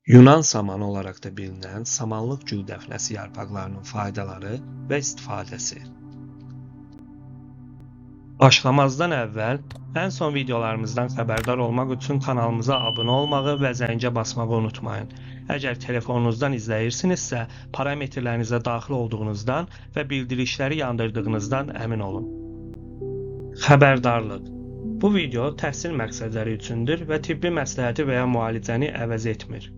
Yunan samanı olaraq da bilinən samanlıq gül dəfnəsi yarpaqlarının faydaları və istifadəsi. Başlamazdan əvvəl ən son videolarımızdan xəbərdar olmaq üçün kanalımıza abunə olmağı və zəngə basmağı unutmayın. Əgər telefonunuzdan izləyirsinizsə, parametrlərinizə daxil olduğunuzdan və bildirişləri yandırdığınızdan əmin olun. Xəbərdarlıq. Bu video təhsil məqsədləri üçündür və tibbi məsləhəti və ya müalicəni əvəz etmir.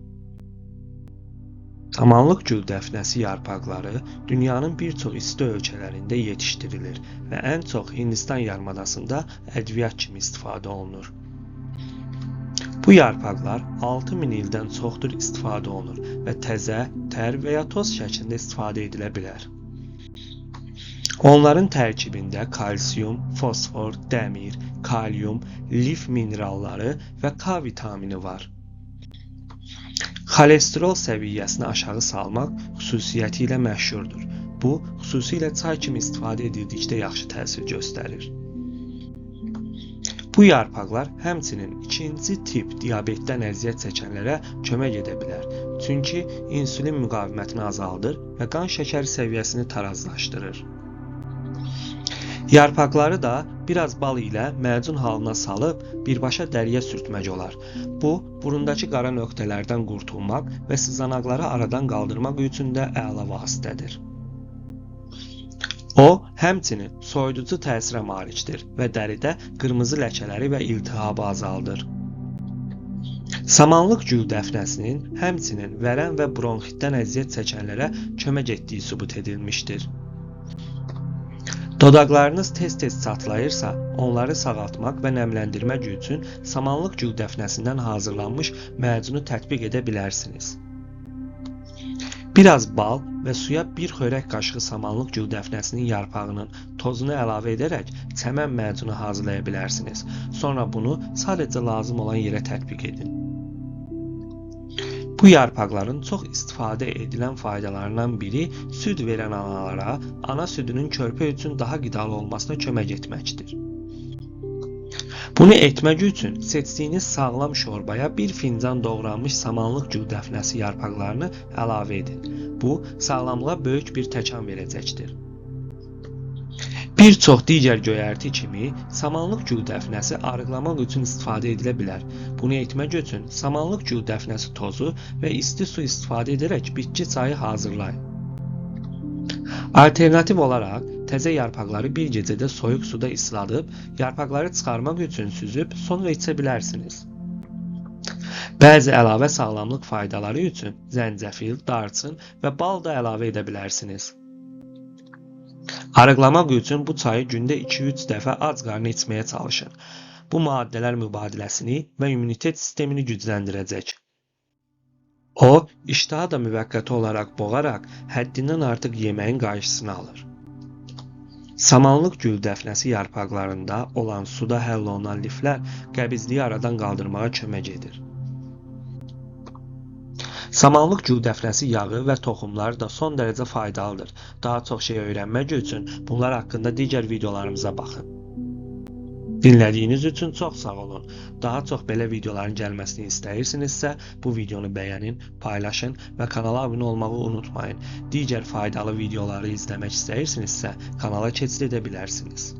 Samanlıq gül dəfnəsi yarpaqları dünyanın bir çox isti ölkələrində yetişdirilir və ən çox Hindistan yarımadasında ədviyyat kimi istifadə olunur. Bu yarpaqlar 6000 ildən çoxdur istifadə olunur və təzə, tər və ya toz şəklində istifadə edilə bilər. Onların tərkibində kalsium, fosfor, dəmir, kalium, lif mineralları və K vitamini var. Xolesteral səviyyəsini aşağı salmaq xüsusiyyəti ilə məşhurdur. Bu, xüsusilə çay kimi istifadə edildikdə yaxşı təsir göstərir. Bu yarpaqlar həmçinin ikinci tip diabetdən əziyyət çəkənlərə kömək edə bilər. Çünki insulin müqavimətini azaldır və qan şəkəri səviyyəsini tarazlaşdırır. Yarpaqları da biraz bal ilə macun halına salıb birbaşa dəriyə sürtmək olar. Bu, burundakı qara nöqtələrdən qurtulmaq və sızanaqları aradan qaldırmaq üçün də əla vasitədir. O, həmçinin soyuducu təsirə malikdir və dəridə qırmızı ləkələri və iltihabı azaldır. Samanlıq gül dəfnəsinin həmçinin vərəm və bronxitdən əziyyət çəkənlərə kömək etdiyi sübut edilmişdir. Dodaqlarınız tez-tez çatlayırsa, onları sağaltmaq və nəmləndirmək üçün samanlıq gül dəfnəsindən hazırlanmış macunu tətbiq edə bilərsiniz. Biraz bal və suya bir xörək qaşığı samanlıq gül dəfnəsinin yarpağının tozunu əlavə edərək çəmən macunu hazırlaya bilərsiniz. Sonra bunu sadəcə lazım olan yerə tətbiq edin. Bu yarpaqların çox istifadə edilən faydalarından biri süd verən analara ana südünün körpə üçün daha qidalı olmasına kömək etməkdir. Bunu etmək üçün seçdiyiniz sağlam şorbaya bir fincan doğranmış samanlıq gül dəfnəsi yarpaqlarını əlavə edin. Bu, sağlamlığa böyük bir təkan verəcəkdir. Bir çox digər göyərti kimi samanlıq gül dəfnəsi arıqlamaq üçün istifadə edilə bilər. Bunu etmək üçün samanlıq gül dəfnəsi tozu və isti su istifadə edərək bitki çayı hazırlayın. Alternativ olaraq təzə yarpaqları bir gecədə soyuq suda isladıb, yarpaqları çıxarmaq üçün süzüb sonra içə bilərsiniz. Bəzi əlavə sağlamlıq faydaları üçün zəncəfil, darçın və bal da əlavə edə bilərsiniz. Arıqlamaq üçün bu çayı gündə 2-3 dəfə ac qarnına içməyə çalışın. Bu maddələr mübadiləsini və immunitet sistemini gücləndirəcək. O, iştahı da müvəqqəti olaraq boğaraq həddindən artıq yeməyin qarşısını alır. Samanlıq gül dəfnəsi yarpaqlarında olan suda həll olunan liflər qəbizliyi aradan qaldırmağa kömək edir. Samanlıq gül dəfnəsi yağı və toxumları da son dərəcə faydalıdır. Daha çox şey öyrənmək üçün bunlar haqqında digər videolarımıza baxın. Dinlədiyiniz üçün çox sağ olun. Daha çox belə videoların gəlməsini istəyirsinizsə, bu videonu bəyənin, paylaşın və kanala abunə olmağı unutmayın. Digər faydalı videoları izləmək istəyirsinizsə, kanala keçid edə bilərsiniz.